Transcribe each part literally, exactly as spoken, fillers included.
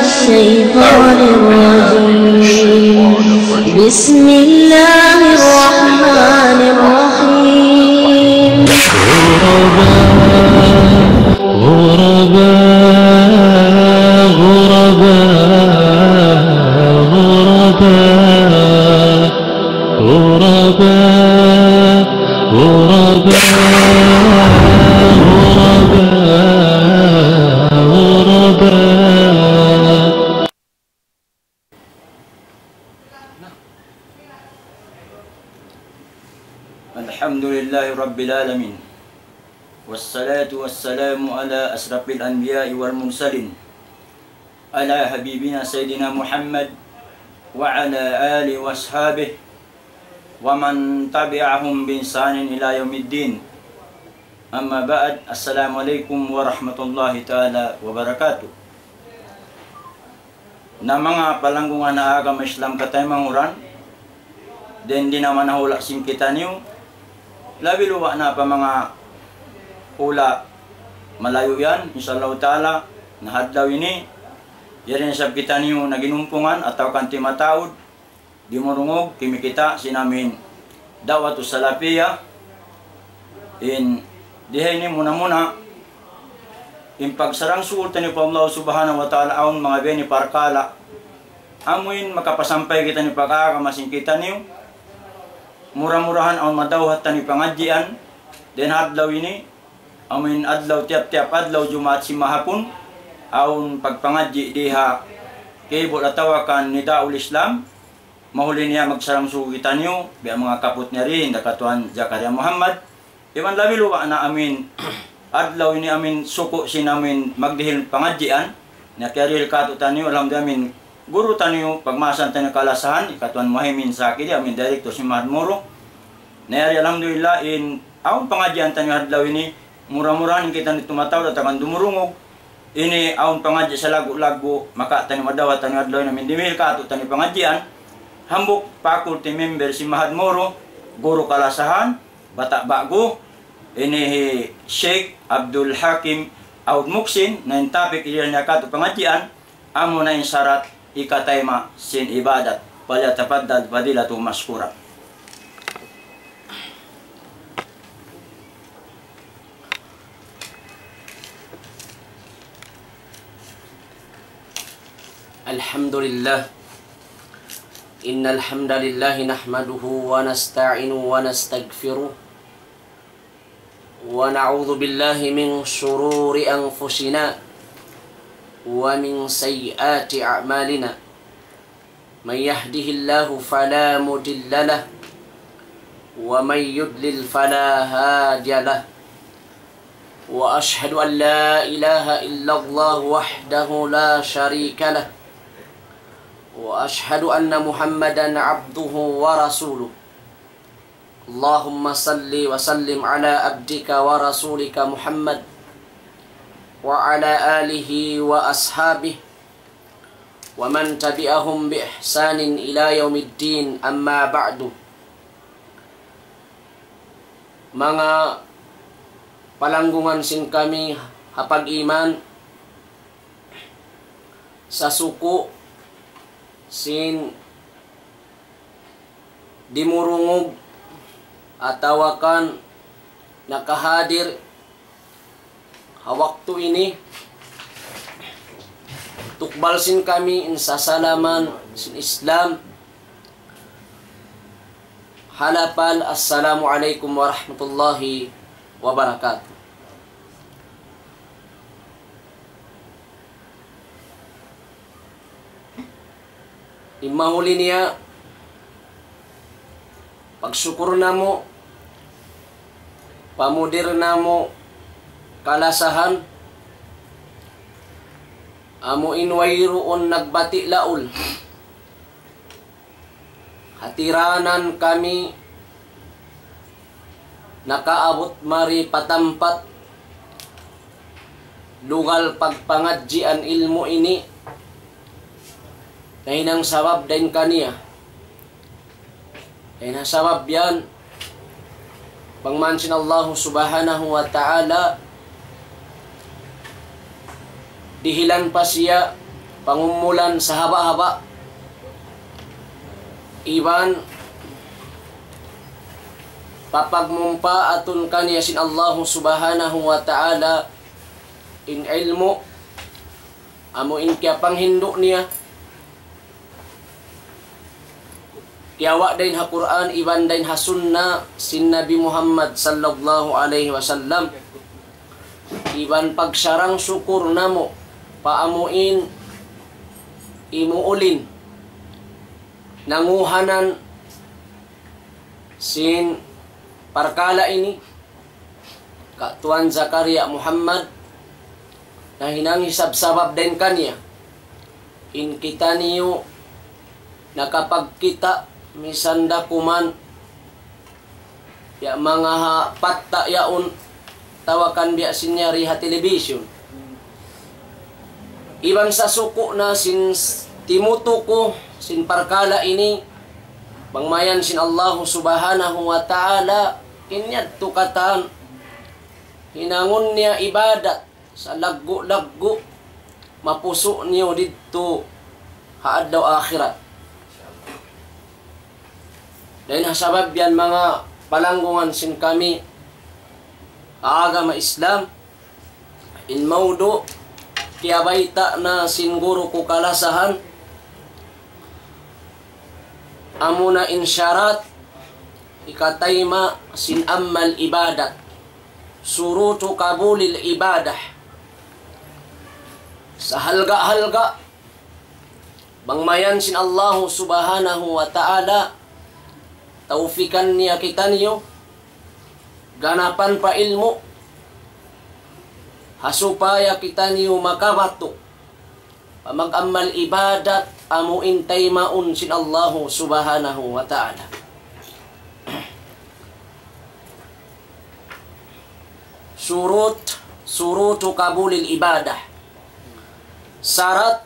الشيطان الرجيم. بسم الله الرحمن الرحيم. غرباء، غرباء، غرباء، غرباء. غرباء، غرباء، غرباء، غرباء. الحمد لله رب العالمين، والصلاة والسلام على أشرف الأنبياء والمرسلين، على حبيبنا سيدنا محمد وعلى آله وأصحابه ومن تبعهم بإحسان إلى يوم الدين. أما بعد، السلام عليكم ورحمة الله تعالى وبركاته. Na manga palanggungan ha agama Islam kataymanghuran, dayn di na manahula' sin kitaniyu, labi luba' na pa manga hula' malayu' yan, insya Allah ta'ala, na ha adlaw ini, yari na isab kitaniyu naginumpungan atawa kan timataud, dimurungug, kimikita' sin amin Da'watu Salafiyah, in dihaini muna-muna, in pagsarang-sukul taniyu pa Allah Subhanahu wa Ta'ala awn manga biya' ini parkala'. Amuin makapasampay kitaniyu pag-agama sin kitaniyu. Mura-murahan awn madawhat taniyu pangadjian. Dayn ha adlaw ini, amuin adlaw tiyap-tiyap adlaw Jumaat sin mahapun, awn pagpangadji' di ha cable atawa kan Nidaul Islam. Mahuli niya magsarang-sukul kitaniyu, biya' manga kaput niya ri, hinda Katuan Zakaria Muhammad. Iban labi luba' na amin, adlaw ini amin suku' sin amin magdihil pangadjian, na kiyarihil katu'taniyu, alhamdulillah amin, guru taniyu, pagmasan taniyu kalasahan, hi Katuan Muhaymin Sakidi, amin director sin Mahad Moro. Na yari alhamdulillah in, awn pangadjian taniyu adlaw ini, mura-murahan in kitaniyu tumataud atawa kan dumurungug, ini awn pangadji' salaggu'-laggu', maka taniyu madawhat taniyu adlaw ini, amin dimihil katu'taniyu pangadjian, hambuuk faculty member sin Mahad Moro, guru kalasahan, bata' ba'gu, ini hi Sheikh Abdul Hakim Aud Muksin, na in topic iyalihan niya katu' pangadjian, amuna in sarat hikatayma' sin ibadat. فليتفضل فضيلته مشكورا. الحمد لله. إن الحمد لله نحمده ونستعينه ونستغفره، ونعوذ بالله من شرور أنفسنا ومن سيئات أعمالنا. من يهده الله فلا مضل له، ومن يضلل فلا هادي له. وأشهد أن لا إله إلا الله وحده لا شريك له، وأشهد أن محمدا عبده ورسوله. اللهم صل وسلم على عبدك ورسولك محمد وعلى آله وأصحابه ومن تبعهم بإحسان إلى يوم الدين، أما بعد. Manga palanggungan sin kami ha pag-iman, sasuku' sin dimurungug atawa kan nakahadir ha waktu ini, tukbal sin kami in sasalaman sin Islam, ha lapal, Assalamu alaykum warahmatullahi wabarakatuh. In mahuli niya, pagsukur namu', pamudir namu' kalasahan, amu in wayruun nagbati' laul. Hatiranan kami nakaabut mari pa tampat lugal pagpangadjian ilmu' ini, nahinang sabab dayn kaniya. Dayn ha sabab yan, bang man sin Allahu Subhanahu wa Ta'ala, dihilan pa siya pangumulan sahaba-haba, iban papagmumpaatun kaniya sin Allahu Subhanahu wa Ta'ala in ilmu', amu in kiyapanghindu' niya, kiyawa' dayn ha Qur'an, iban dayn ha sunna sin Nabi Muhammad sallallahu alayhi wasallam. Iban pagsarang-sukur namu' pa amu in imuulin nanguhanan sin parkala' ini, ka Tuan Zakaria Muhammad, nahinang hisab-sabab dayn kaniya. In kitaniyu nakapagkita' misan da kuman ya manga ha patta' yaun, tawakan biya' sin yari ha television. Iban sa suku' na sin s-, timutuku sin parkala' ini, bang mayan sin Allahu Subhanahu wa Ta'ala, in yadtu katan hinangun niya ibadat sa laggu'-laggu', mapusu' niyu didtu ha adlaw akhirat. Dayn ha sabab yan, manga palanggungan sin kami ha agama Islam, in mawdu' kiyabayta' na sin guru ku kalasahan, amuna in sharat hikatayma' sin amal ibadat, surutu qabulil ibadah. Sa halga'-halga', bang mayan sin Allahu Subhanahu wa Ta'ala, tawfikan niya kitaniyu, ganapan pa ilmu', ha supaya kitaniyu makabatu' pa mag-amal ibadat amu in taymaun sin Allahu Subhanahu wa Ta'ala. Surut, surutu qabulil ibadah. Sarat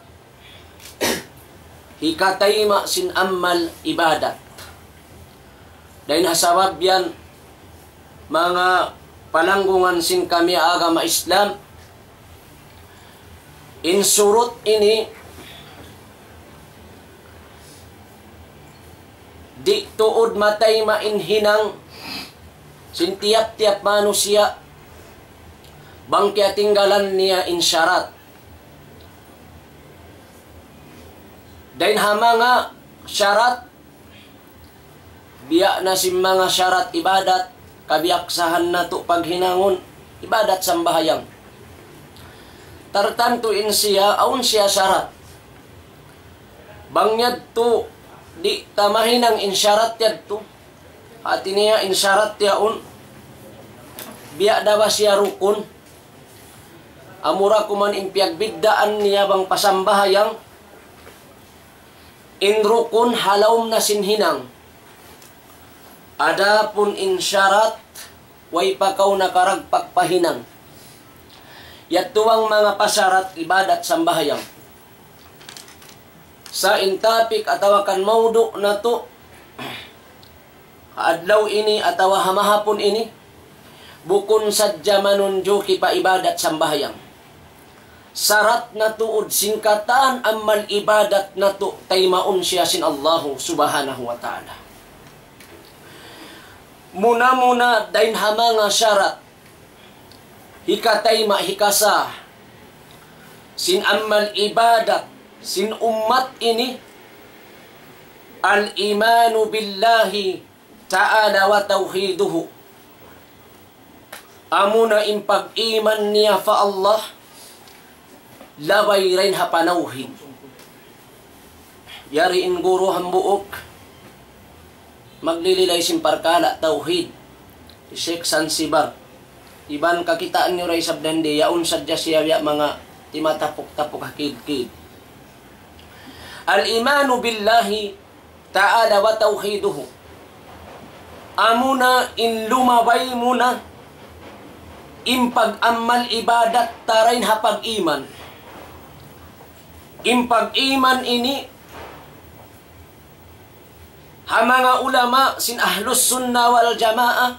hikatayma' sin amal ibadat. Dayn ha sabab yan, manga palanggungan sin kami agama Islam, in surut ini di' tuud matayma' in hinang sin tiyap-tiyap manusiya' bang kiyatinggalan niya in sharat. Dayn ha manga sharat, biya' na sin manga sharat ibadat, kabiyaksahan natu' paghinangun, ibadat sambahayang. Tartantu in siya, awn siya sharat. Bang yadtu, di' ta mahinang in sharat yadtu. Hati niya in sharat yaun, biya' da ba siya rukun. Amura kuman in piyagbiddaan niya bang pa sambahayang, in rukun ha lawm na sin hinang. Adapun in sharat, way pa kaw nakaragpak pa hinang. Yadtu bang manga pasharat ibadat sambahayang. Sa' in topic atawa kan mawdu' natu' ha adlaw ini atawa ha mahapun ini, bukun sadja manunjuki pa ibadat sambahayang. Sharat na tuud sin katan amal ibadat natu' taymaun siya sin Allahu Subhanahu wa Ta'ala. Muna-muna dayn ha manga sharat hikatayma', hikasah sin amal ibadat sin ummat ini, الإيمان بالله تعالى وتوحيده. Amuna in pag-iman niya pa Allah, labay dayn ha panawhid. Yari in guru hambuuk maglililay sin parkala' tawhid, hi Sheikh Zanzibar. Iban kakitaan niyu da isab dandi, yaun sadja siya biya' manga timatapuk-tapuk ha kid-kid. الإيمان بالله تعالى وتوحيده. Amuna in lumabay muna in pag-amal ibadat ta dayn ha pag-iman. In pag-iman ini, ha manga ulama sin Ahlus Sunnah wal Jamaah,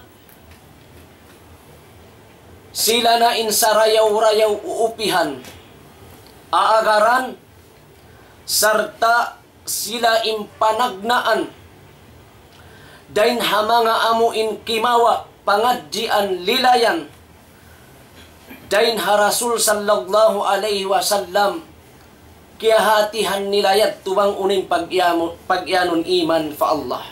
sila na in sarayaw-rayaw uupihan, aagaran, Sarta' sila in panagnaan dayn ha manga amu in kimawa' pangadjian lilayan dayn ha Rasul sallallahu alayhi wasallam, kiyahatihan nila yadtu bang unu in pag-iyamu-, pag-iyanun iman pa Allah.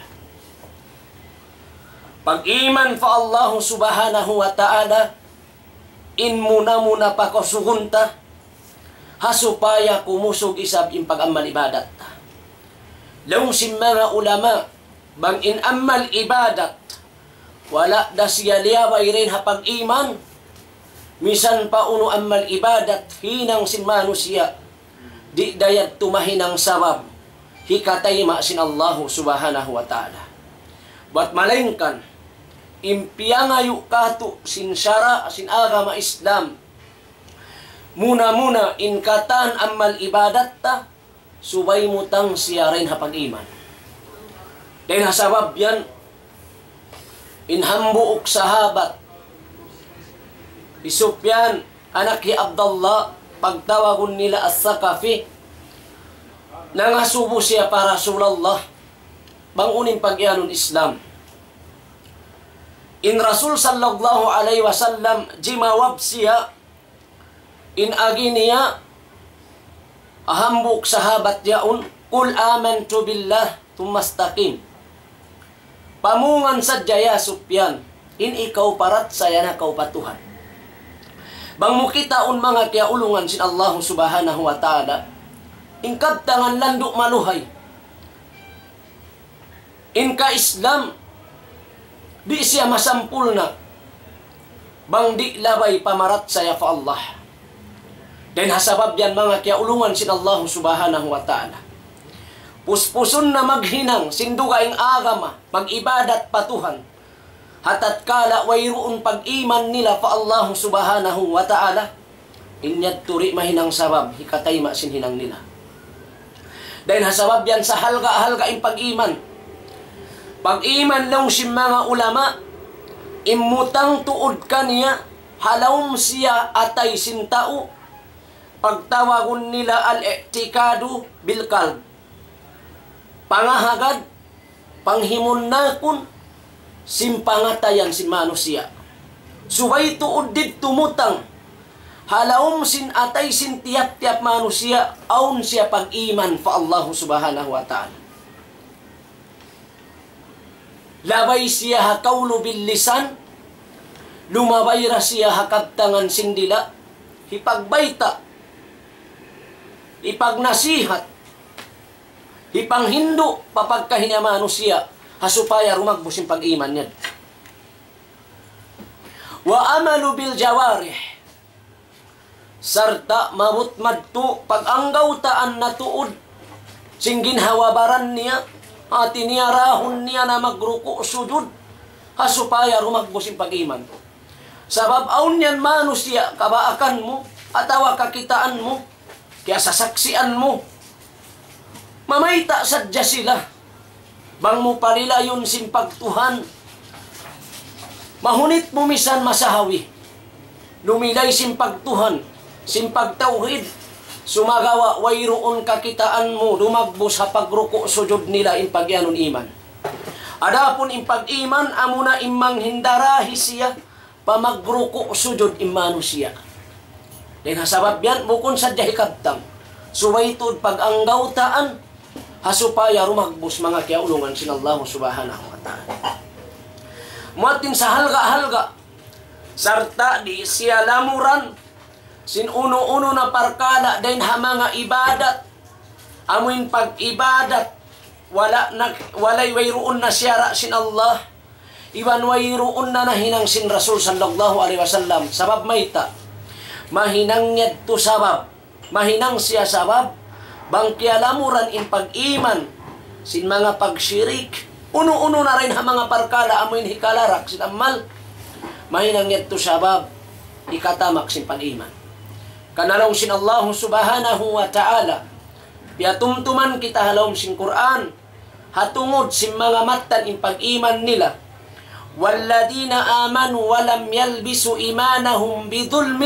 Pag-iman pa Allah subhanahu wa ta'ala, in muna-muna pakusugun ta, ha supaya kumusug isab in pag-amal ibadat ta. Laung sin manga ulama, bang in amal ibadat, wala' da siya liyabay dayn ha pag-iman, misan pa unu amal ibadat hinang sin manusiya', di' da yadtu mahinang sabab hikatayma' sin Allahu subhanahu wa ta'ala. Bat malaingkan, in piyangayu' katu' sin sara' sin agama Islam, muna-muna in katan amal ibadat ta, subay mutang siya dayn ha pag-iman. Dayn ha sabab yan, in hambuuk sahabat, hi Sufyan, anak hi Abdullah, pagtawagun nila As-Saqafi, nangasubu siya pa Rasulullah, bang unu in pag-iyanun Islam. In Rasul sallallahu alayhi wasallam, jimawab siya, in agi niya, ha hambuuk sahabat yaun, قل آمنت بالله ثم استقم. Pamungan sadja ya Sufyan, in ikaw parachaya na kaw pa Tuhan. Bang mu kitaun manga kiyaulungan sin Allahu subhanahu wa ta'ala, in kabtangan landu' maluhay. In ka-Islam, di' siya masampurna' bang di' labay pamarachaya pa Allah. Dayn ha sabab yan manga kiyaulungan sin Allahu subhanahu wa ta'ala. Puspusun na maghinang sin dugaing agama, mag-ibadat pa Tuhan. Ha tatkala wayruun pag-iman nila pa Allahu subhanahu wa ta'ala, in yadtu di' mahinang sabab hikatayma' sin hinang nila. Dayn ha sabab yan sa halga'-halga' in pag-iman. Pag-iman laung sin manga ulama, in mutang tuud kaniya, ha lawm siya atay sin tau, pagtawagun nila al-i'tikadu bil qalb. Pangahagad, panghimunnakun, sin pangatayan sin manusiya'. Subay tuud didtu mutang, ha lawm sin atay sin tiyap-tiyap manusiya', awn siya pag-iman pa Allahu subhanahu wa ta'ala. Labay siya ha qawlu bil lisan, lumabay ra siya ha kabtangan sin dila', hipagbayta', hipagnasihat, hipanghindu' pa pagkahi niya manusiya', ha supaya rumagbus in pag-iman niya. Wa amalu bil jawarih. Sarta' maabut madtu pag-anggawtaan na tuud sin ginhawa-baran niya, hati niya rahun niya na magruku' sujud, ha supaya rumagbus in pag-iman. Sabab awn yan manusiya' kabaakan mu, atawa kakitaan mu, kiyasasaksian mu, mamayta' sadja sila, bang mu palilayun sin pagtuhan, mahunit mu misan masahawi, lumilay sin pagtuhan, sin pagtawhid, sumagawa' wayruun kakitaan mu, dumagbus ha pagruku' sujud nila in pag-iyanun iman. Adapun in pag-iman, amuna in manghindarahi siya, pa magruku' sujud in manusiya'. Dayn ha sabab yan, bukun sadja hikabtang. Subay tuud pag-anggawtaan, ha supaya rumagbus manga kiyaulungan sin Allahu subhanahu wa ta'ala. Muatin sa halga'-halga', sarta' di' siya lamuran, sin unu-unu na parkala' dayn ha manga ibadat, amuin pag-ibadat, wala' na, walay wayruun na siyara' sin Allah, iban wayruun na nahinang sin Rasul sallallahu alayhi wasallam. Sabab mayta'? Mahinang yadtu sabab, mahinang siya sabab, bang kiyalamuran in pag-iman, sin manga pagshirik, unu-unu na dayn ha manga parkala' amuin hikalarak sin amal, mahinang yadtu sabab, hikatamak sin pag-iman. Karna' laung sin Allahu subhanahu wa ta'ala, piyatumtuman kita ha lawm sin Qur'an, ha tungud sin manga mattan in pag-iman nila. والذين آمنوا ولم يلبسوا إيمانهم بظلم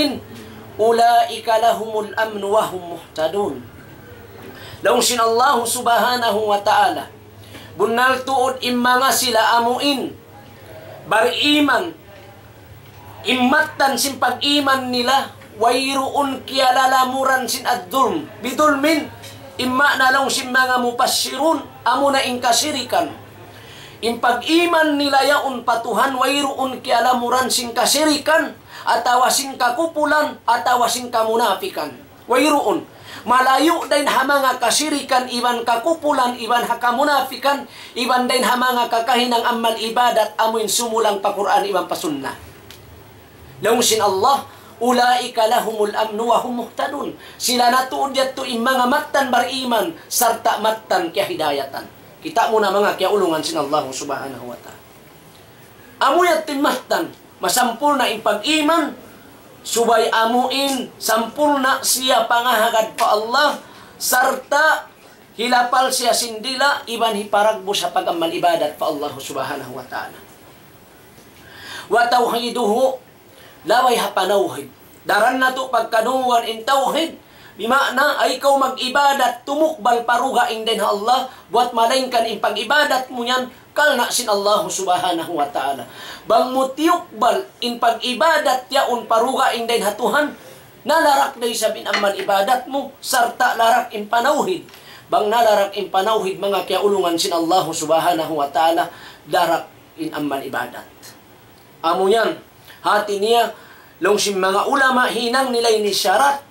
أولئك لهم الأمن وهم مهتدون. Laung sin Allahu Subhanahu wa Ta'ala, bunnal tuud in manga sila amuin bariman, in mattan sin pag-iman nila, wayruun kiyalalamuran sin ad-dulm. Bidulmin, in maana laung sin manga mufassirun, amuna in kasirikan. In pag-iman nila yaun pa Tuhan, wayruun kiyalamuran sin kasirikan, atawa sin kakupulan, atawa sin kamunafikan. Wayruun. Malayu' dayn ha manga kasirikan, iban kakupulan, iban ha kamunafikan, iban dayn ha manga kakahinang amal ibadat, amuin sumulang pa Qur'an iban pa Sunnah. Laung sin Allah, أولئك لهم الأمن وهم مهتدون. Sila na tuud yadtu in manga mattan bariman, sarta' mattan kiyahidayatan. Kita' mu na manga kiyaulungan sin Allah Subhanahu wa Ta'ala. Amu yadtu in mattan, masampurna' in pag-iman, subay amuin, sampurna' siya pangahagad pa Allah, sarta' hilapal siya sin dila', iban hiparagbus ha pag-amal ibadat pa Allah Subhanahu wa Ta'ala. وتوحيده, labay ha panawhid. Daran natu' pagkadungugan in tawhid, bima'na, ayaw kaw mag-ibadat, tumukbal pa dugaing dayn ha Allah, buwat malaingkan in pag-ibadat mu yan, karna' sin Allah Subhanahu wa Ta'ala. Bang mu tiyukbal in pag-ibadat yaun pa dugaing dayn ha Tuhan, nalarak da isab in amal ibadat mu, sarta' larak in panawhid. Bang nalarak in panawhid, manga kiyaulungan sin Allah Subhanahu wa Ta'ala, larak in amal ibadat. Amu yan, hati niya, laung sin manga ulama hinang nila ini sharat,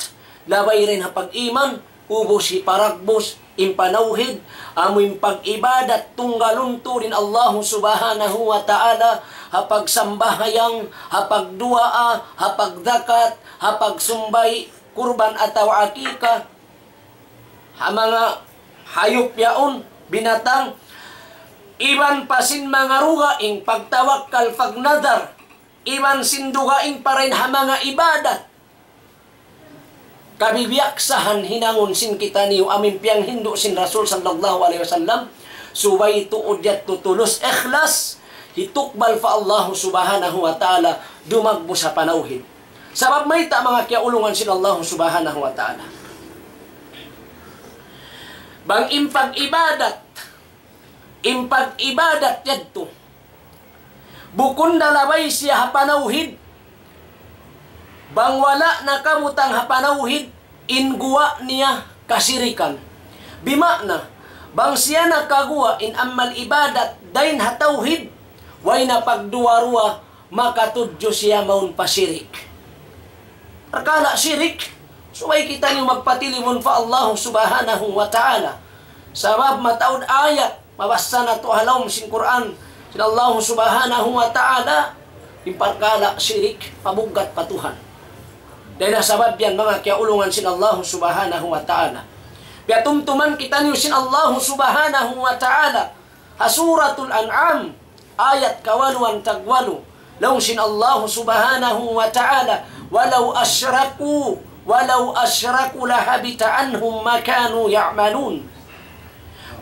labay dayn ha pag-iman, ubus hiparagbus, in panawhid, amu in pag-ibadat tunggalun tuud in Allah Subhanahu wa Ta'ala, ha pagsambahayang, ha pagduwaa, ha pagzakat, ha pagsumbay, kurban atawa akika, ha manga hayup yaun, binatang, iban pa sin manga dugaing pagtawakkal, pagnadar, iban sin dugaing pa dayn ha manga ibadat. Kabibiyaksahan hinangun sin kitaniyu amu in piyanghindu' sin Rasul sallallahu alayhi wasallam, subay tuud yadtu tulus ikhlas, hitukbal pa Allah Subhanahu wa Ta'ala, dumagbus ha panawhid. Sabab mayta', manga kiyaulungan sin Allah Subhanahu wa Ta'ala? Bang in pag-ibadat, in pag-ibadat yadtu, bukun da labay siya ha panawhid. Bang wala' nakabutang ha panawhid, in guwa' niya kasirikan. Bima'na, bang siya nakaguwa' in amal ibadat dayn ha tawhid, way na pagduwa-ruwa, makatudju siya mawn pa shirik. Parkala' shirik, subay kitaniyu magpatilimun pa Allah Subhanahu wa Ta'ala. Sabab mataud ayat, mabassa natu' ha lawm sin Qur'an, sin Allah Subhanahu wa Ta'ala, in parkala' shirik, pabuggat pa Tuhan. Dayn ha sabab yan, manga kiyaulungan sin Allah Subhanahu wa Ta'ala, piyatumtuman kitaniyu sin Allah Subhanahu wa Ta'ala, ha Suratul An'am, ayat kawaluan tagwalu. Laung sin Allah Subhanahu wa Ta'ala, ولو أشركوا، ولو أشركوا لحبط عنهم ما كانوا يعملون.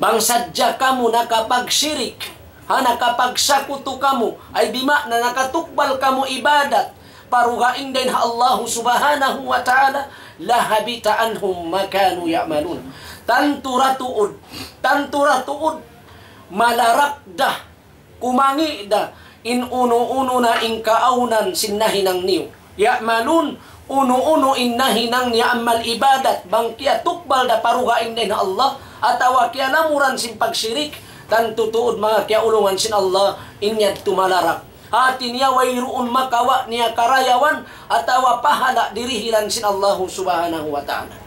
Bang sadja kamu nakapagshirik, ha, nakapagsakutu kamu, ay bima'na nakatukbal kamu ibadat pa dugaing dayn ha Allah Subhanahu wa Ta'ala, لحبط عنهم ما كانوا يعملون. Tantu ra tuud, tantu ra tuud, malarak da, kumangi' da, in unu-unu na in kaawnan sin nahinang niyu. يعملون, unu-unu in nahinang niya amal ibadat, bang kiyatukbal da pa dugaing dayn ha Allah, atawa kiyalamuran sin pagshirik, tantu tuud, manga kiyaulungan sin Allah, in yadtu malarak. Hati niya wayruun makawa' niya karayawan, atawa pahala' dirihilan sin Allah Subhanahu wa Ta'ala.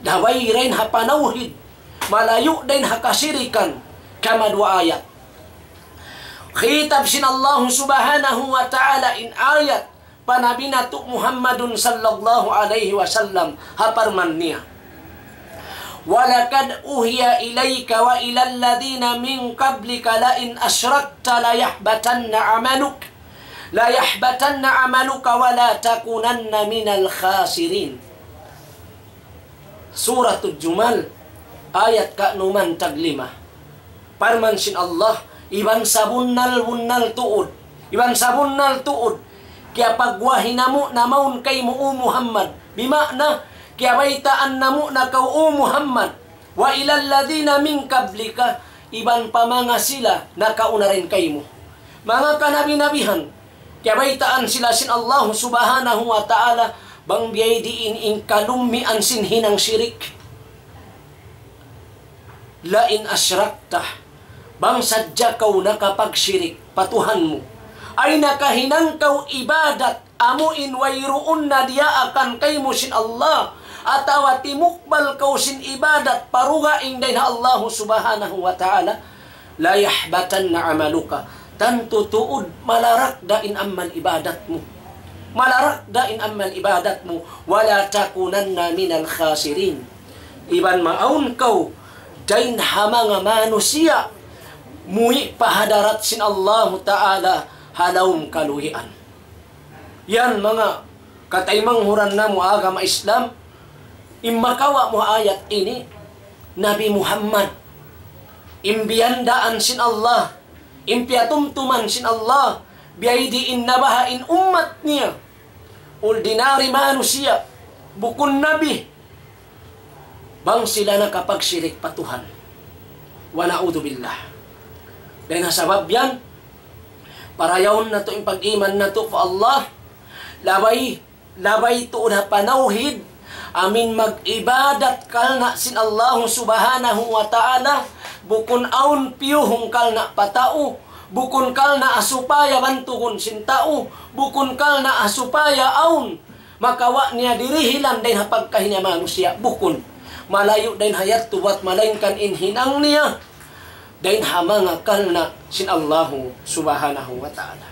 Labay dayn ha panawhid, malayu' dayn ha kasirikan, kamaduwa ayat. Khitab sin Allah Subhanahu wa Ta'ala in ayat pa Nabi natu' Muhammadun sallallahu alayhi wasallam, ha parman niya, ولقد أوحي إليك وإلى الذين من قبلك لئن أشركت ليحبطن عملك، ليحبطن عملك ولتكونن من الخاسرين. Suratul Jumal, ayat kanuman taglima. Parman sin Allah, iban sabunnal-bunnal tuud, iban sabunnal tuud, kiyapagwahi namu' na mawn kaymu, O Muhammad, bima'na, kiyabaytaan namu' na kaw, O Muhammad, وإلى الذين من قبلك, iban pa manga sila nakauna dayn kaymu. Manga kanabi-nabihan, kiyabaytaan sila sin Allahu Subhanahu wa Ta'ala, bang biya' diin in kalummian sin hinang shirik. لئن أشركت, bang sadja kaw nakapagshirik pa Tuhan mu, ay nakahinang kaw ibadat amu in wayruun na diyaakan kaymu sin Allah, atawa timukbal kaw sin ibadat pa dugaing dayn ha Allahu Subhanahu wa Ta'ala, ليحبطن عملك, tantu tuud malarak da in amal ibadat mu. Malarak da in amal ibadat mu. ولتكونن من الخاسرين. Iban maawn kaw dayn ha manga manusiya' muwi' pa hadarat sin Allahu Ta'ala ha lawm kaluhian. Yan manga kataymanghuran namu' agama Islam, in makawa' mu ayat ini, Nabi Muhammad, in biyandaan sin Allah, in piyatumtuman sin Allah, biya' diin na baha' in ummat niya, ordinary manusiya', bukun nabi, bang sila nakapagshirik pa Tuhan. ونعوذ بالله. Dayn ha sabab yan, parayawun natu' in pag-iman natu' pa Allah, labay, labay tuud ha panawhid, amuin mag-ibadat karna' sin Allahu Subhanahu wa Ta'ala, bukun awn piyuhung karna' pa tau, bukun karna' supaya bantugun sin tau, bukun karna' supaya awn makawa' niya dirihilan dayn ha pagkahi niya manusiya', bukun. Malayu' dayn ha yadtu buwat malaingkan in hinang niya dayn ha manga karna' sin Allahu Subhanahu wa Ta'ala.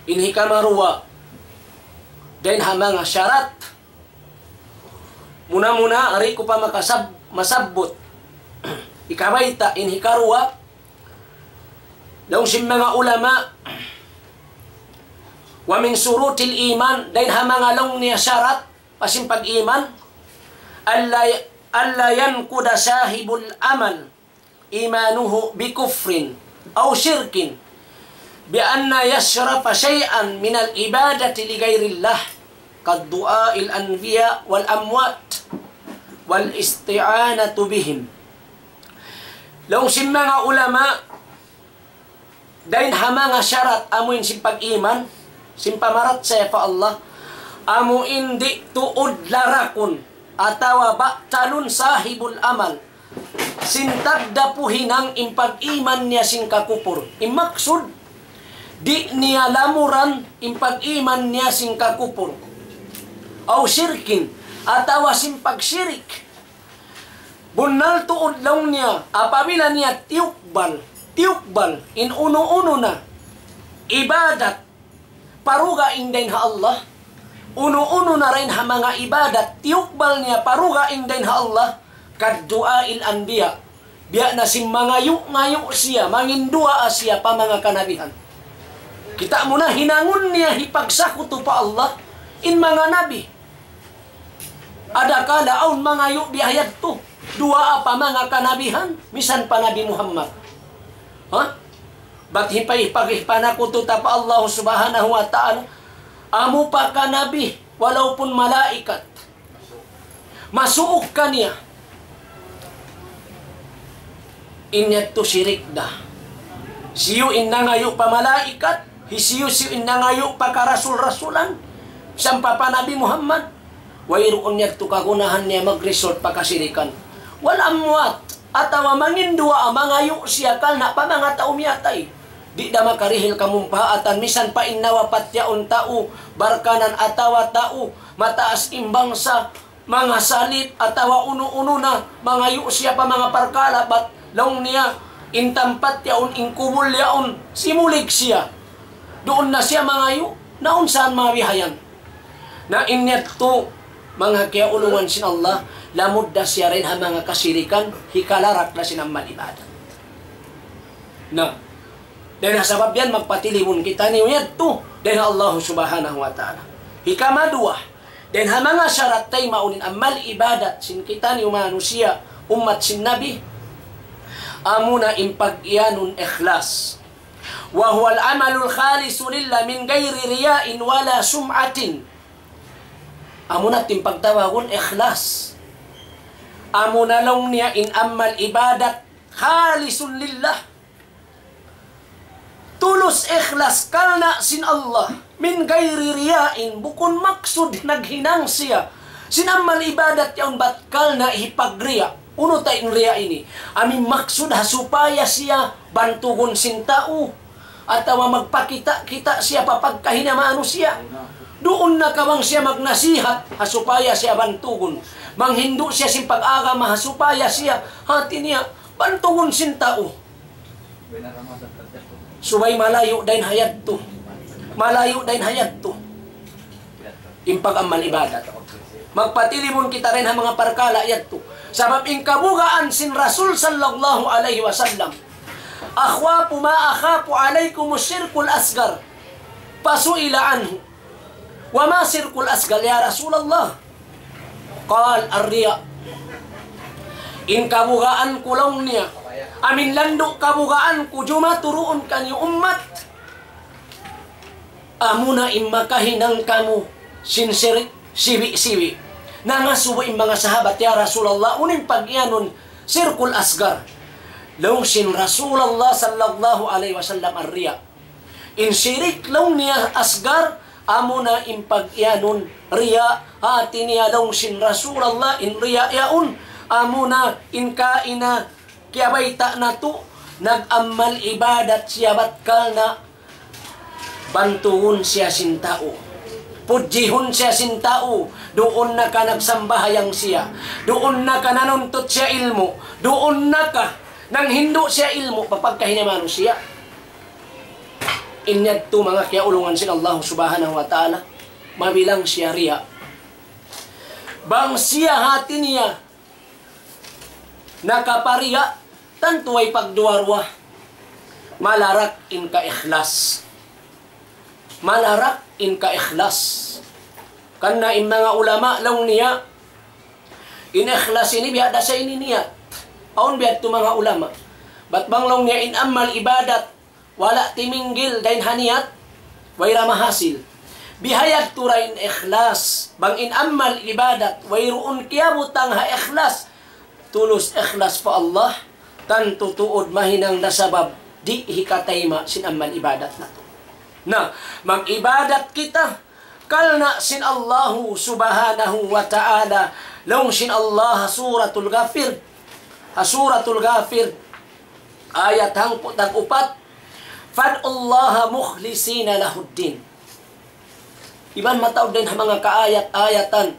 In hikaruwa, dayn ha manga sharat. Muna-muna, di' ku pa makasab-, masabbut. Hikabayta', in hikaruwa, laung sin manga ulama, ومن شروط الإيمان, dayn ha manga laung niya sharat pa sin pag-iman, ألا، ألا ينقض صاحب العمل إيمانه بكفر أو شرك بأن يصرف شيئا من العبادة لغير الله كدعاء الأنبياء والأموات والاستعانة بهم. Laung sin manga ulama, dayn ha manga sharat amuin sin pag-iman, sin pamarachaya pa Allah, amuin di' tuud larakun atawa batalun sahibul amal sin tagdapu hinang in pag-iman niya sin kakupur. In maksud, di' niya lamuran in pag-iman niya sin kakupur. أو شرك, atawa sin pagshirik. Bunnal tuud laung niya, apabila niya tiyukbal, tiyukbal in unu-unu na ibadat pa dugaing dayn ha Allah, unu-unu na dayn ha manga ibadat, tiyukbal niya pa dugaing dayn ha Allah, كدعاء الأنبياء. Biya' na sin mangayu'-ngayu' siya, mangin duwaa siya pa manga kanabihan. Kita' mu na hinangun niya hipagsakutu pa Allah in manga nabi. Adakala awn mangayu' biya' yadtu, duwaa pa manga kanabihan, misan pa Nabi Muhammad. Ha? Bat hipay-, hipag-, hipanakutu ta pa Allah Subhanahu wa Ta'ala, amu pa kanabi, walaupun malaikat. Masuuk kaniya. In yadtu shirik da. Hisiyu in nangayu' pa malaikat, hisiyu-siyu in nangayu' pa karasul-rasulan, sampay pa Nabi Muhammad, wayruun yadtu kagunahan niya mag-result pa kasirikan. والأموات, atawa mangin duwaa, mangayu' siya karna' pa manga tau miyatay. Di' da makarihil kamumpaatan, misan pa in nawapat yaun tau, barkanan atawa tau mataas in bangsa, manga salib atawa unu-unu na, mangayu' siya pa manga parkala', bat laung niya, in tampat yaun, in kubul yaun, simulig siya. Duun na siya mangayu', naunsahan mabihayan. Na in yadtu, manga kiyaulungan sin Allah, lamud da siya dayn ha manga kasirikan, hikalarak da sin amal ibadat. Na, dayn ha sabab yan, magpatilibun kitaniyu yadtu dayn ha Allah Subhanahu wa Ta'ala. Hikamaduwa, dayn ha manga sharat taymaun in amal ibadat sin kitaniyu manusiya', ummat sin Nabi, amuna in pag-iyanun ikhlas. وهو العمل الخالص لله من غير رياء ولا سمعة. Amuna in pagtawagun ikhlas. Amuna laung niya in amal ibadat khalisun lillah. Tulus ikhlas karna' sin Allah. Min gayri riyain, bukun maksud naghinang siya sin amal ibadat yaun bat karna' hipagriya'. Unu ta in riya' ini? Amu in maksud ha supaya siya bantugun sin tau, atawa magpakita'-kita' siya pa pagkahi niya manusiya'. Duun na ka bang siya magnasihat ha supaya siya bantugun. Manghindu' siya sin pag-agama ha supaya siya, hati niya, bantugun sin tau. Subay malayu' dayn ha yadtu. Malayu' dayn ha yadtu. In pag-amal ibadat. Magpatilibun kita dayn ha manga parkala' yadtu. Sabab in kabugaan sin Rasul sallallahu alayhi wasallam, أخاف ما أخاف عليكم الشرك الأصغر. فسئل عنه: وما الشرك الأصغر يا رسول الله؟ قال: الرياء. In kabugaan ku laung niya, amu in landu' kabugaan ku jumatu duun kaniyu ummat, amuna in makahinang kamu sin sirik sibi'-sibi'. Nangasubu in manga sahabat, "Ya Rasulullah, unu in pag-iyanun shirkul asgar?" Laung sin Rasulullah sallallahu alayhi wasallam, "الرياء." In sirik laung niya asgar, amuna in pag-iyanun riya', hati niya laung sin Rasulullah in riya' yaun, amuna in kaina kiyabayta' natu', nag-amal ibadat siya bat karna' bantugun siya sin tau. Pudjihun siya sin tau, duun na ka nagsambahayang siya, duun na ka nanuntut siya ilmu', duun na ka nanghindu' siya ilmu', pa pagkahi niya manusiya'. In yadtu manga kiyaulungan sin Allah subhanahu wa ta'ala, mabilang siya riya'. Bang siya hati niya nakapariya', tantu way pagduwa-ruwa. Malarak in kaikhlas. Malarak in kaikhlas. Karna' in manga ulama laung niya, in ikhlas ini biya' da sa ini niyat. Awn biya' tu manga ulama. Bat bang laung niya in amal ibadat, wala' timinggil dayn ha niyat, way da mahasil. Bihayadtu da in ikhlas, bang in amal ibadat, wayruun kiyabutang ha ikhlas, tulus ikhlas pa Allah, tantu tuud mahinang da sabab, di' hikatayma' sin amal ibadat natu'. Na, mag-ibadat kita, karna' sin Allahu subhanahu wa ta'ala, laung sin Allah ha Suratul Ghafir, ha Suratul Ghafir, ayat hangpu' tag-upat, فادعوا الله مخلصين له الدين. Iban mataud dayn ha manga kaayat-ayatan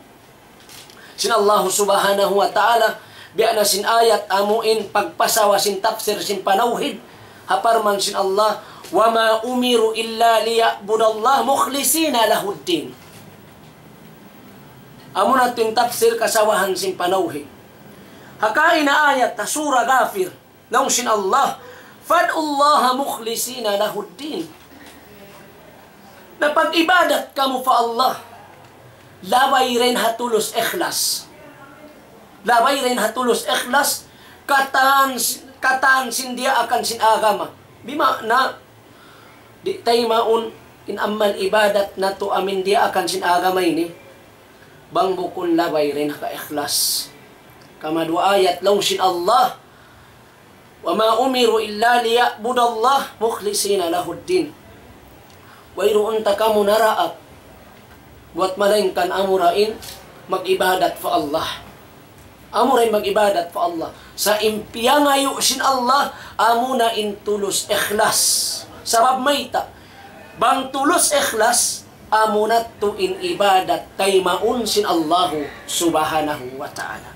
sin Allah subhanahu wa ta'ala, biya' na sin ayat amu in pagpasawa sin tafsir sin panawhid, ha parman sin Allah, وما أمروا إلا ليعبدوا الله مخلصين له الدين. Amu na in tafsir kasawahan sin panawhid. Ha kaina ayat ha Sura Ghafir, laung sin Allah, فادعوا الله مخلصين له الدين. Na pag-ibadat kamu pa Allah, labay dayn ha tulus ikhlas. Labay dayn ha tulus ikhlas, katan, katan sin diyaakan sin agama. Bima'na, di' taymaun in amal ibadat natu' amu in diyaakan sin agama ini, bang bukun labay dayn ha kaikhlas. Kamaduwa ayat laung sin Allah, وما أمروا إلا ليعبدوا الله مخلصين له الدين. Wayruun ta kamu naraak buat malaingkan amura in mag-ibadat pa Allah. Amura in mag-ibadat pa Allah. Sa' in piyangayu' sin Allah, amuna in tulus ikhlas. Sabab mayta', bang tulus ikhlas, amuna tuud in ibadat taymaun sin Allahu subhanahu wa ta'ala.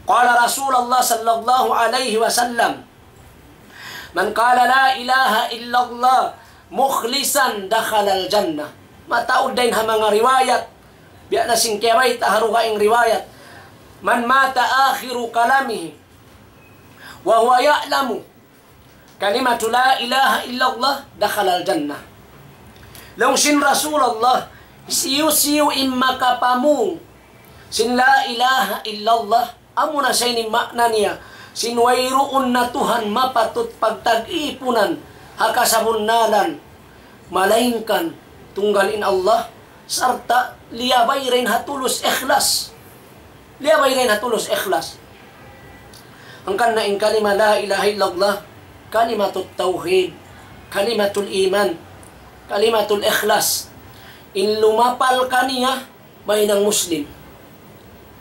قال رسول الله صلى الله عليه وسلم، من قال لا إله إلا الله مخلصا دخل الجنة. Mataud dayn ha manga riwayat, biya' na sin kiyabayta' ha dugaing riwayat, من مات آخر كلامه وهو يعلم كلمة لا إله إلا الله دخل الجنة. Laung sin Rasulullah, hisiyu-siyu in makapamung sin la ilaha illallah, amuna sa ini ma'na niya, sin wayruun na Tuhan mapatut pagtag-ipunan ha kasabunnalan, malaingkan tunggal in Allah, sarta' Liyabay dayn ha tulus ikhlas. Liyabay dayn ha tulus ikhlas. Hangkan na in kalima la ilaha illallah, kalimatut tawhid, kalimatul iman, kalimatul ikhlas. In lumapal kaniya, mahinang Muslim.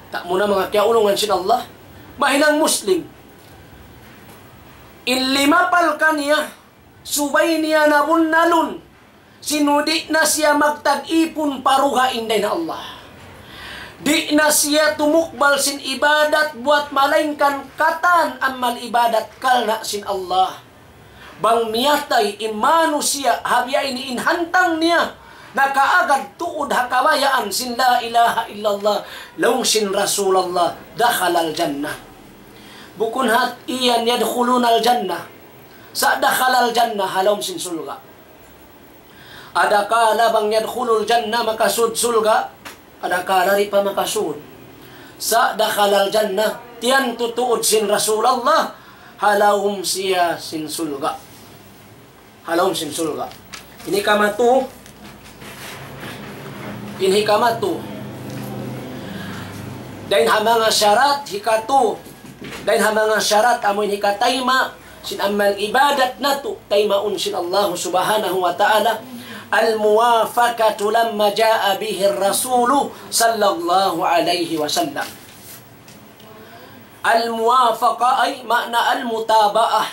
Amuna manga kiyaulungan sin Allah, mahinang Muslim. In limapal kaniya, subay niya nabunnalun, sin di' na siya magtag-ipun pa dugaing dayn ha Allah. Di' na siya tumukbal sin ibadat buat malaingkan katan amal ibadat karna' sin Allah. Bang miyatay in manusiya' ha biya' ini in hantang niya, nakaagad tuud ha kabayaan sin la ilaha illallah, laung sin Rasulullah, دخل الجنة. Bukun hat iyan يدخلون الجنة. Sa' دخل الجنة, ha lawm sin surga'. Adakala bang يدخل الجنة, makasud surga', adakala di' pa makasud. Sa' دخل الجنة, tiyan tuud sin Rasulullah, ha lawm siya sin surga'. Ha lawm sin surga'. Ini kamatu, ini kamatu. Dayn ha manga sharat hikatu, dayn ha manga sharat amu in hikatayma' sin amal ibadat natu', taymaun sin Allah subhanahu wa ta'ala, الموافقة لما جاء به الرسول صلى الله عليه وسلم. الموافقة أي معنى المتابعة.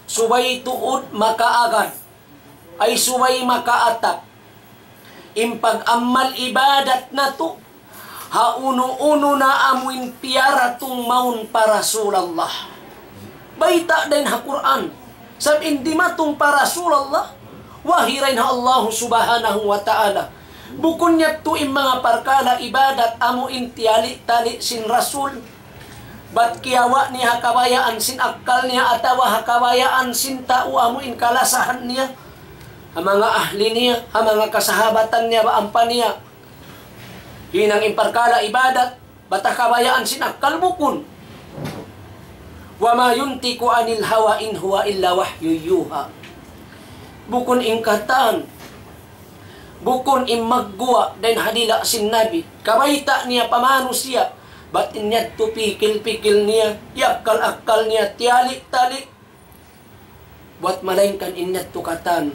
Subay tuud makaagad, ay subay makaatap in pag-amal ibadat natu', ha unu-unu na amu in piyaratung mawn pa Rasulullah. Bayta' dayn ha Qur'an. Sabab in dimatung pa Rasulullah, wahi dayn ha Allah subhanahu wa ta'ala. Bukun yadtu in manga parkala' ibadat amu in tiyali-tali sin Rasul. Bat kiyawa' niya ha kabayaan sin akkal niya atawa ha kabayaan sin tau amu in kalasahan niya, ha manga ahli niya, ha manga kasahabatan niya, ba ampa niya hinang in parkala' ibadat, bat ha kabayaan sin akkal bukun. وما ينطق عن الهوى إن هو إلا وحي يوحى. Bukun in katan, bukun in magguwa' dayn ha dila' sin Nabi. Kabayta' niya pa manusiya', bat in yadtu pikil-pikil niya, iyakkal-akkal niya, tiyali-tali. Buat malaingkan in yadtu katan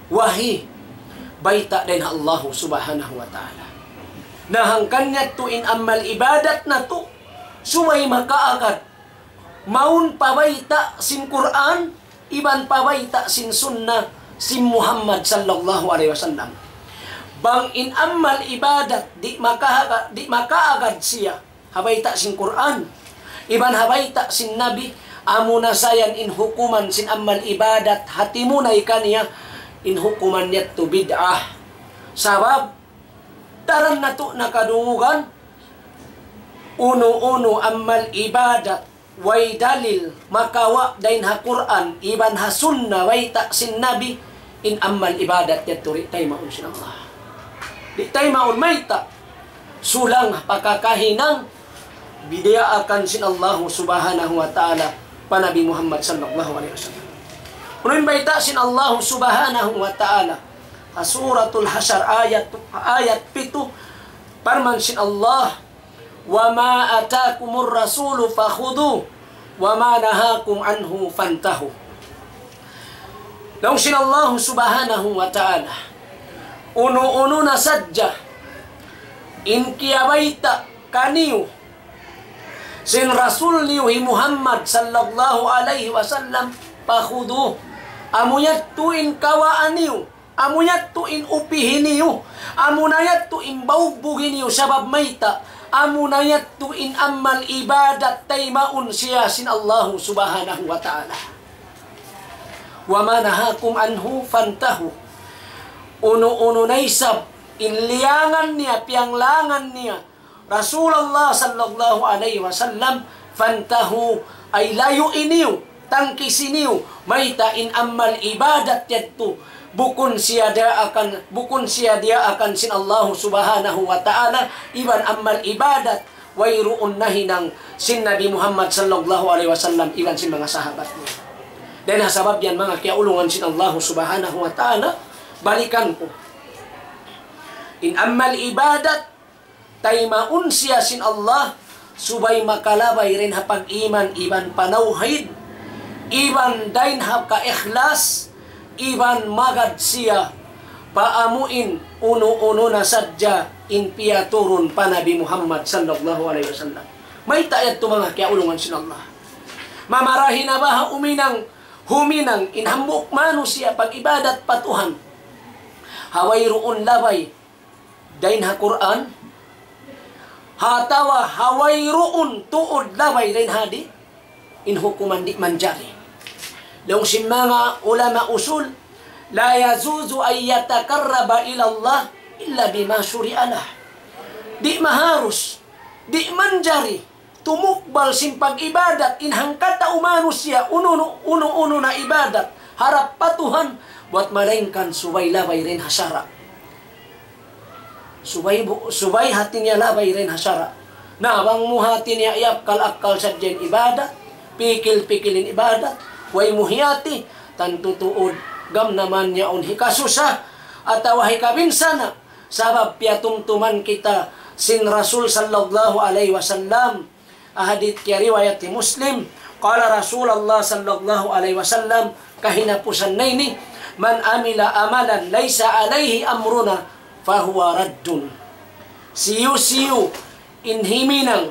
wahi, bayta' dayn ha Allah subhanahu wa ta'ala. Na hangkan yadtu in amal ibadat natu', subay makaagad mawn pa bayta' sin Qur'an, iban pa bayta' sin sunnah sin Muhammad sallallahu alayhi wasallam. Bang in amal ibadat di' makaagad, di' makaagad siya ha bayta' sin Qur'an, iban ha bayta' sin Nabi, amuna sa yan in hukuman sin amal ibadat ha timunay kaniya, in hukuman yadtu bid'ah. Sabab, daran natu' na kadungugan, unu-unu amal ibadat, way dalil, makawa' dayn ha Qur'an, iban ha sunnah, bayta' sin Nabi, in amal ibadat yadtu di' taymaun sin Allah. Di' taymaun mayta', sulang pakakahinang bidiyaakan sin Allah subhanahu wa ta'ala pa Nabi Muhammad sallallahu alayhi wasallam. Unu in bayta' sin Allah subhanahu wa ta'ala? Ha Suratul Hashr ayat, ayat pitu, parman sin Allah, وما آتاكم الرسول فخذوه وما نهاكم عنه فانتهوا. Laung sin Allah subhanahu wa ta'ala, unu-unu na sadja in kiyabayta' kaniyu sin Rasul niyu hi Muhammad sallallahu alayhi wasallam, فخذوه. Amu yadtu in kawaa niyu, amu yadtu in upihi niyu, amu na yadtu in baugbughi niyu, sabab mayta', amu na yadtu in amal ibadat taymaun siya sin Allahu subhanahu wa ta'ala. وما نهاكم عنه فانتهوا. Unu-unu na isab in liyangan niya, piyanglangan niya Rasulullah sallallahu alayhi wasallam, فانتهوا, ay layui niyu, tangkisi niyu, mayta' in amal ibadat yadtu, bukun siya diyaakan, bukun siya diyaakan sin Allahu subhanahu wa ta'ala, iban amal ibadat, wayruun nahinang sin Nabi Muhammad sallallahu alayhi wasallam, iban sin manga sahabat niya. Dayn ha sabab yan manga kiyaulungan sin Allahu subhanahu wa ta'ala, balikan ku. In amal ibadat, taymaun siya sin Allah, subay makalabay dayn ha pag-iman iban panawhid, iban dayn ha kaikhlas, iban magad siya pa amuin unu-unu na sadja in piyaturun pa Nabi Muhammad sallallahu alayhi wasallam. Mayta' yadtu manga kiyaulungan sin Allah? Mamarahi na baha' huminang, huminang in hambuuk manusiya' pag-ibadat pa Tuhan ha wayruun labay dayn ha Qur'an, atawa ha wayruun tuud labay dayn ha hadith, in hukuman di' manjari. Laung sin manga ulama usul, لا يجوز أن يتقرب إلى الله إلا بما شرع له. Di' maharus, di' manjari tumukbal sin pag-ibadat in hangkatau manusiya' unu-unu, unu-unu na ibadat harap pa Tuhan, buwat malaingkan subay labay dayn ha sara'. Subay bu-, subay hati niya labay dayn ha sara'. Na bang mu hati niya iyakkal-akkal sadja in ibadat, pikil-pikil in ibadat, way mu hiyati, tantu tuud gam naman yaun hikasusa atawa hikabinsana', sabab piyatumtuman kita sin Rasul sallallahu alayhi wasallam, ha hadith kiyariwayat hi Muslim, قال رسول الله صلى الله عليه وسلم, kahinapusan na ini, من عمل عملا ليس عليه أمرنا فهو رد. Siyu-siyu in himinang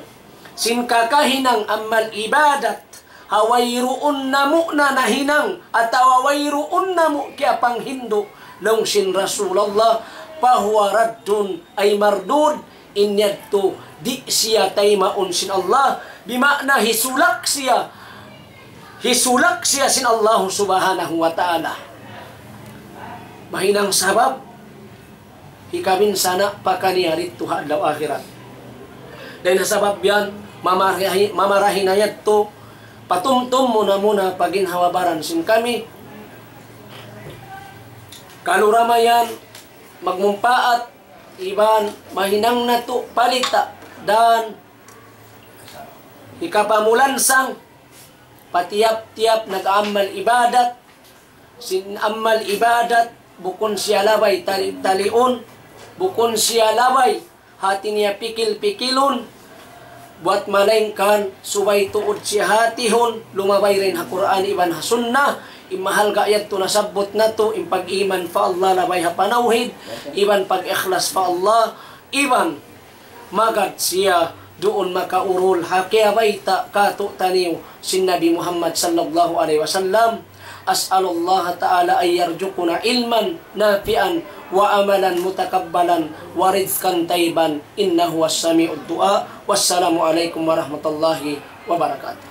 sin kakahinang amal ibadat ha wayruun namu' na nahinang atawa wayruun namu' kiyapanghindu', laung sin Rasulullah, فهو رد أي مردود, in yadtu di' siya taymaun sin Allah, bima'na hisulak siya, hisulak siya sin Allah subhanahu wa ta'ala. Mahinang sabab hikabinsana' pa kaniya didtu ha adlaw akhirat. Dayn ha sabab yan, mamarahi, mamarahi na yadtu, patumtum muna-muna pa ginhawa-baran sin kami. Kalu ra mayan magmumpaat, iban mahinang natu' palita' dan hikapamulansang pa tiyap-tiyap nag-amal ibadat, sin amal ibadat, bukun siya labay tali-taliun, bukun siya labay hati niya pikil-pikilun, buwat malaingkan subay tuud siya hatihun, lumabay dayn ha Qur'an iban ha Sunnah, in mahalga' yadtu nasabbut natu', in pag-iman pa Allah labay ha panawhid, iban pag-ikhlas pa Allah, iban magad siya duun makaurul ha kiyabayta' kātu'niyu sin Nabi Muhammad sallallahu alayhi wasallam. أسأل الله تعالى أن يرزقنا علما نافعا وعملا متقبلا ورزقا طيبا إنه هو سميع الدعاء. والسلام عليكم ورحمة الله وبركاته.